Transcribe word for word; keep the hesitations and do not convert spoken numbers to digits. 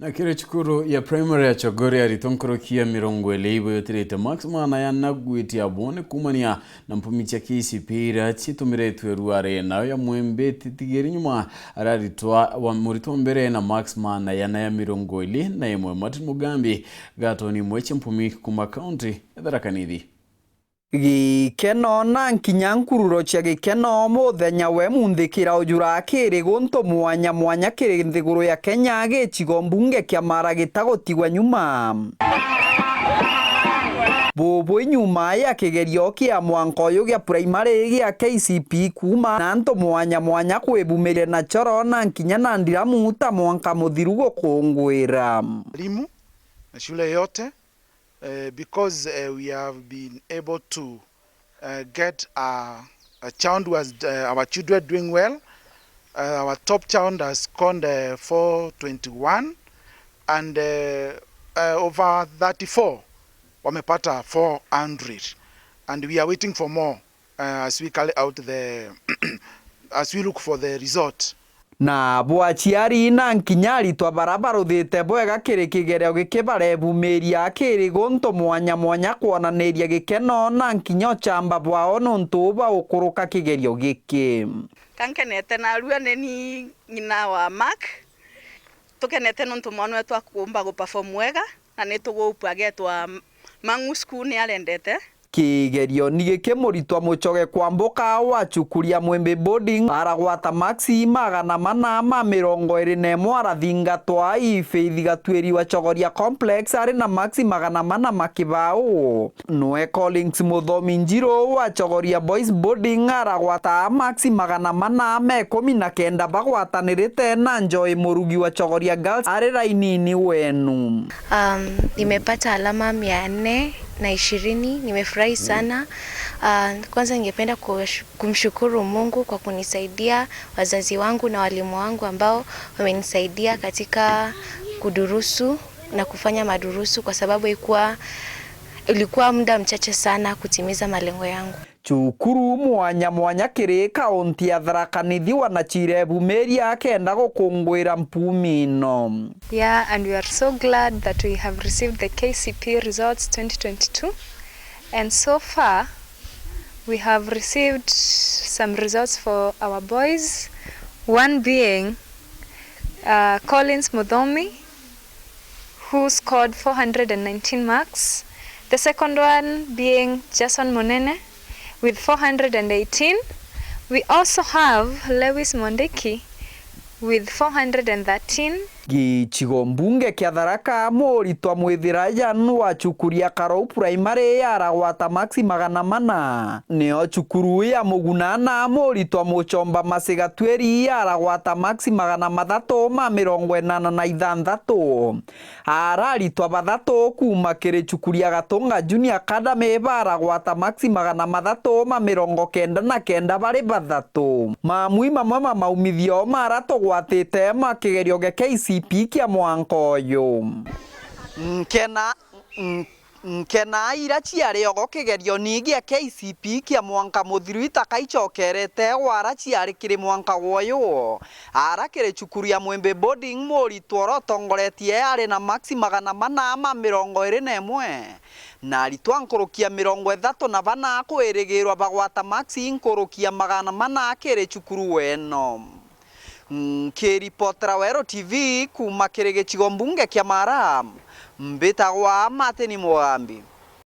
Na kiri cukuru ya primary ya Chogoria, aritwa nkuruki ya mirongo iri ibo yutirite marks magana jana gwitia bone kuumania na mpumi cia K C P iria ciitumiritwe ruare nayo ya Mwembe titigiri nyuma. Ari aritwa wa muritwa mbere na marks magana jana ya mirongo iri na imwe. Martin Mugambi, gatoni imwe cia mpumi kuuma kaunti ya Tharaka Nithi. Gikeno na nkinya nkururo cia gikeno muthenya we munthi kiraujura kiri guntu mwanya mwanya kiri nthiguru ya Kenya, gicigo mbunge kia Mara gitagutigwa nyuma. Bubu nyuma ya kigerio kia mwanka uyu gia primary gia K C P kuuma na antu mwanya mwanya kwibumiria na choro na nkinya na ndiramu ta mwanka muthiru gukungwira. Walimu na shule yote, eh, because, eh, we have been able to, eh, get a, a child who has, eh, our children doing well. Eh, our top child has scored, eh, four twenty-one and, eh, eh, over thirty-four wamepata four hundred, and we are waiting for more, eh, as we carry out the, as we look for the result. Na bo aciari na nkinya aritwa bara baruthite bwega kiri kigerio giki barebumiria kiri guntu mwanya mwanya kwonaniria gikeno na nkinya uchamba bwao nuntu bwa gukuruka kigerio giki. Ka nkenete narua ni ni ng'ina wa Mark. Tukenete nuntu mwana wetu akumba gu perform wega, na ni tuguupu agetwa Mang'u school ni arendete. Kigerio ni giki muritwa Muchoge Kwamboka wa cukuru ya Mwembe Boarding aragwata marks magana mana ma mirongo iri na imwe, arathingatwa i Faith Gatwiri wa Chogoria Complex ari na marks magana mana ma kibao. Nwe Collins Muthomi Njiru wa Chogoria Boys Boarding aragwata marks magana mana ma ikumi na kenda bagwatanirite na Joy Murugi wa Chogoria Girls ari rainini wenu. Um, nimepata alama mia nne na ishirini. Nimefurahi sana. Uh, kwanza ningependa kush-, kumshukuru Mungu kwa kunisaidia, wazazi wangu na walimu wangu ambao wamenisaidia katika kudurusu na kufanya madurusu, kwa sababu ilikuwa, ilikuwa muda mchache sana kutimiza malengo yangu. Cukuru mwanya mwanya kiri kaunti ya Tharaka Nithi wanachirebumiria kenda gukungwira mpumi ino. Yeah, and we are so glad that we have received the K C P results twenty twenty-two. And so far, we have received some results for our boys, one being, uh, Collins Muthomi, who scored four hundred and nineteen marks. The second one being Jason Munene with four hundred and eighteen. We also have Lewis Mondeki with four hundred and thirteen. Gicigo mbunge kia Tharaka, muritwa Mwithira Jan wa cukuru ya Karou Primary aragwata marks magana mana. Nio cukuru ya Mugunana, muritwa Muchomba Masiga Tweri aragwata marks magana mathatu ma mirongo inana na ithanthatu. Araritwa bathatu kuuma kiri cukuru ya Gatunga Junior Academy baragwata marks magana mathatu ma mirongo kenda na kenda bari bathatu. Mamwe mamwe ma maumithio mara tugwatite ma kigerio gia K C P kia mwanka uyu. Nkena, n-, nkena ira ciari ogo kigerioni gia K C P kia mwanka muthiru itakaicokerete gwara ciari kiri mwanka gwoyu. Ara kiri cukuru ya Mwembe Boarding, muritwa ura utongoretie ari na marks magana mana ma mirongo iri na imwe, na aritwa nkuruki ya mirongo ithatu na bana kwirigirwa bagwata marks nkuruki ya magana mana kiri cukuru weno. Nkiripotera Weru T V kuuma kiri gicigo mbunge kia Mara, mbitagwa Martin Mugambi.